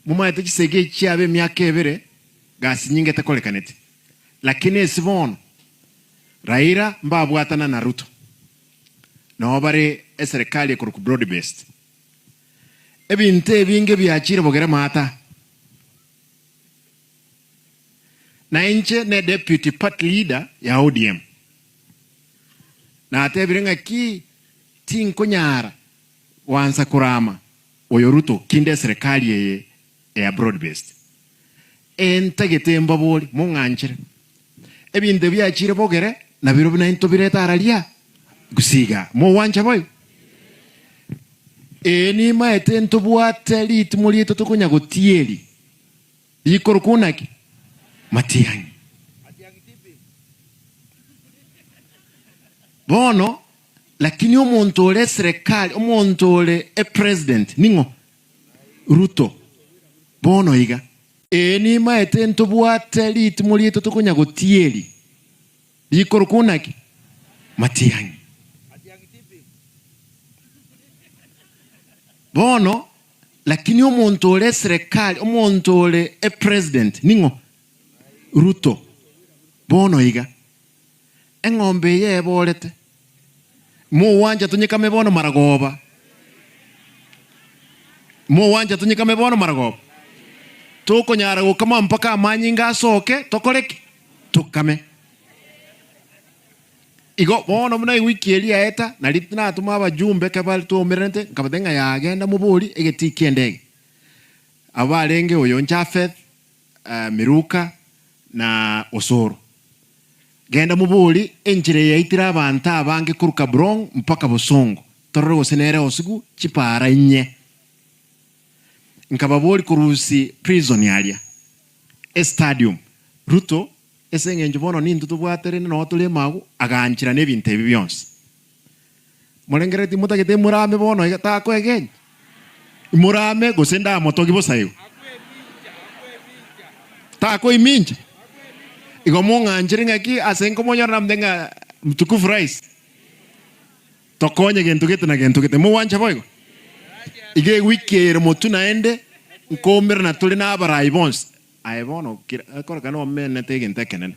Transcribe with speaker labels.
Speaker 1: Momaete chisegi echi chiaba emiaka ebere gasi nyinge tekorekaneti. Lakini esi bono Raila mbabwatana na Ruto. Noo bare eserekari ekorokwa broad based. Ebinto ebinge biachire bogere maata. Na inche ne deputy party leader ya ODM. Natebire ng'a ki tinkonyara goansa korama oyo Ruto kinde eserekari eye eya broad based. Entagete mbabori mong'anchere. Ebinto ebiachire bogere nabirobio naintwe tobirete araria gose igaa. Mogwancha boigo? Ee nimaete ntobwate ritimo riaito tokonya gotieri rikorokwa naki? Matiang'i. Bono lakini omonto ore eserekari, omonto ore epresident ning'o? Ruto. Bono iga. Ee nimaete ntobwate ritimo riaito tokonya gotieri rikorokwa naki? Matiang'i. Bono lakini omonto ore eserekari, omonto ore epresident ning'o? Ruto. Bono iga. Eng'ombe eye eborete, Mogwancha tonyekame bono maragoba? Mogwancha tonyekame bono maragoba? Tokonyara gokama mpaka amanyinga asoke, tokore ki? Tokame. Igo bono buna ewiki eria yaeta, nari natoma abajumbe ekero bare twaumeranete, nkabatebia ng'a yagenda mobori egetii ki'endege. Abwo barenge oyo Jafeth, Miruka, na Osoro. Genda mobori enchera eye yaitire abanto abange korwa Kabrong mpaka Bosongo, torore gose nere osigu chipaara inye. Nkababori korusi prison aria estadium. Ruto ase engencho bono nintwe tobwate rende noo tore emagu aganchera nebinto ebi bionsi. Morengereretie motagete imorame bono iga takoegenya? Imorame gose ndamotogie bosa igo? Takoimincha? Igo mong'anchere ng'aki ase nkomonyora namotebie ng'a mtukufu rais, tokonye gento gete na gento gete. Mogwancha boigo? Iga ewiki eye ere motwe naende nkoumerana tore na abarai bonsi. Aye bono kera ekorekana omenete egento ekenene.